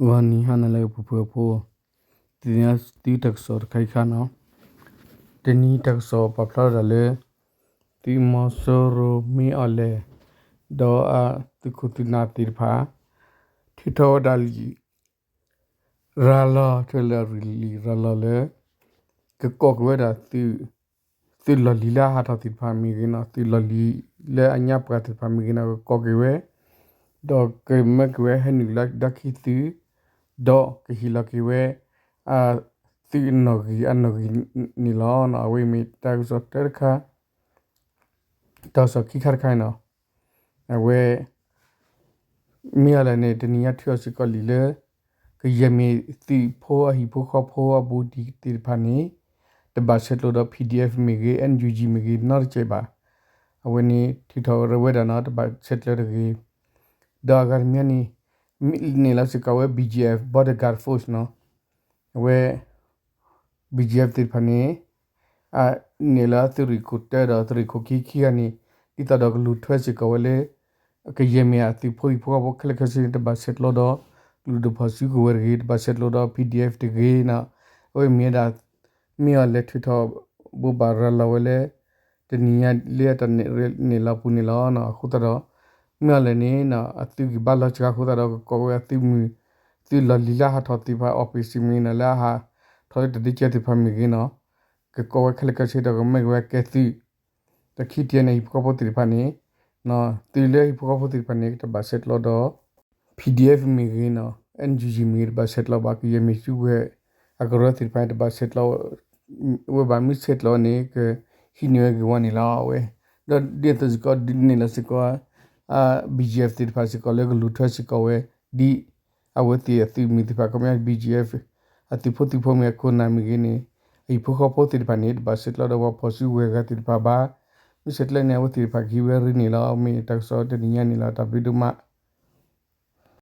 ဂီၤနံၤဟါနၤလၢအပူၤဖုဖိ, တနံၤအံၤသုတၢ်ကစီၣ်တခါအံၤခါန့ၣ်, တနံၤတၢ်ကစီၣ်ပာ်ဖျါထီၣ်ဒၣ်လၢ သုးမီၤစိရိၤမ့ၢ်အီၤလဲၣ်, ဒီးအသုးခိၣ်သုးနၢ်သ့ၣ်တဖၣ် ထုးထီၣ်ဝဲဒၣ်လံာ် ရၤလီၤ ထွဲလၢအရ့လံာ်ရၤလီၤလၢ ကကိးက့ၤဝဲဒၣ် သုးလီၢ်လံၤလၢအဟးထီၣ်သ့ၣ်တဖၣ်မ့ၢ်ဂ့ၤန့ၣ်, သုးလီၢ်လံၤလၢအညါပှၤသ့ၣ်တဖၣ်မ့ၢ်ဂ့ၤန့ၣ် ကကိးက့ၤဝဲ, ဒီးကမၢက့ၤဝဲဟဲနုာ်လီၤကဒါခံသုး, ဒီးကဟ့ၣ်လီၤက့ၤဝဲ သုးနီၣ်ဂံၢ်အနီၣ်ဂံၢ်န့ၣ်လီၤ. အဝဲမ့ၢ်တၢ်ကစီၣ်တၢတခါ တၢ်ကစီၣ်ခံခါတခါန့ၣ်, အဝဲ မ့ၢ်အီၤလဲၣ်န့ၣ် တနံၤညါထုးအီၤစ့ၢ်ကီးလံာ်လၢ ကယဲၢ်မ့ၢ်သုးဖိအဟံၣ်ဖိဃီဖိအဘူးဒံးသ့ၣ်တဖၣ်န့ၣ် တဘၣ်ဆဲးကျိးဒီး PDF မ့ၢ်ဂ့ၤ NUG မ့ၢ်ဂ့ၤ နီတစဲးဘၣ်. အဝဲန့ၣ်ထုးထီၣ်ဝဲဒၣ်န့ၣ် တဘၣ်ဆဲးကျိးတဂ့ၤ. ဒီးအဂၤတမံၤန့ၣ် န့ၣ်လီၤစ့ၢ်ကီးဝဲ BGF Border Guard Force န့ၣ်, အဝဲ BGF သ့ၣ်တဖၣ်န့ၣ် န့ၣ်လၢသုးရ့ၣ်ခိၣ်တၢဒီးသုးရ့ၣ်ခိၣ်ခံခံဂၤန့ၣ် ဒ်သိးဒီးကလူၤထွဲစ့ၢ်ကီးဝဲလၢ ကယဲၢ်မ့ၢ်အသုးဖိဟံၣ်ဖိဃီဖိခဲလၢာ်ခဲဆ့န့ၣ် တဘၣ်ဆဲးကျိးဒီး ကလုာ်ဒူၣ်ဖီၣ်စုကဝဲၤတဂ့ၤ, တဘၣ်ဆဲးကျိးဒီး PDF တဂ့ၤန့ၣ်, အဝဲမ့ၢ်ဝဲဒၣ် မ့ၢ်အီၤလဲၣ်ထုးထီၣ် ဘိးဘၣ်ရၤလီၤဝဲလၢ တနံၤညါလၢအတၢ်န့ၣ်လီၤ. အဃိသတးဒီး မ့ၢ်အီၤလဲၣ်န့ၣ် အသုးဂံၢ်ဘါလီၤစှၤအဃိသတးဒီး ကကိးဝဲအသုးမုၢ် သုးလီၢ်လံၤလၢအဟးထီၣ်သ့ၣ်တဖၣ် office မ့ၢ်ဂ့ၤန့ၣ် လၢအဟးထီၣ်လၢတၢ်ဒ့ကဲသ့ၣ်တဖၣ်မ့ၢ်ဂ့ၤန့ၣ်, ကကိးဝဲခဲလၢာ်ခဲဆ့ဒီးကမၢက့ၤဝဲကဲသုး ဒီးခံတံၤန့ၣ် ဟံၣ်ဖိဃီဖိသ့ၣ်တဖၣ်န့ၣ် သုးလၢဟံၣ်ဖိဃီဖိသ့ၣ်တဖၣ်န့ၣ် တဘၣ်ဆဲးကျိးဒီး PDF မ့ၢ်ဂ့ၤန့ၣ်, NUG မ့ၢ်ဂ့ၤ တဘၣ်ဆဲးကျိးဘၣ်, ကယဲၢ်မ့ၢ်စုကဝဲၤအကရၢသ့ၣ်တဖၣ်န့ၣ် တဘၣ်ဆဲးကျိး ဝဲဘၣ်, မ့ၢ်ဆဲးကျိးန့ၣ် ကဟံးန့ၢ်ဝဲဂ့ၢ်ဝီန့ၣ်လီၤ. အဝဲ ဒီးဒ်သိးစ့ၢ်ကီးဒ်န့ၣ်လီၤစ့ၢ်ကီး BGF သ့ၣ်တဖၣ်စ့ၢ်ကီးလၢကလူၤထွဲစ့ၢ်ကီးဝဲ ဒ်အဝဲသ့ၣ်အသုးမုၢ်သ့ၣ်တဖၣ် ခီပညီ BGF အသုးဖိသုးဖိမ့ၢ်အခိၣ်နၢ်မ့ၢ်ဂ့ၤန့ၣ်, အဟံၣ်ဖိဃီဖိသ့ၣ်တဖၣ်န့ၣ် တဘၣ်ဆဲးကျိးဒီးပှၤဖီၣ်စုကဝဲၤအဂၤသ့ၣ်တဖၣ်ဘၣ်. မ့ၢ်ဆဲးကျိးန့ၣ် အဝဲသ့ၣ်တဖၣ်ကဟံးဝဲရ့န့ၣ်လီၤ. မ့ၢ်တၢ်ကစီၣ်တနံၤညါန့ၣ်လီၤ. တၢ်ဘျုးဒိၣ်မး.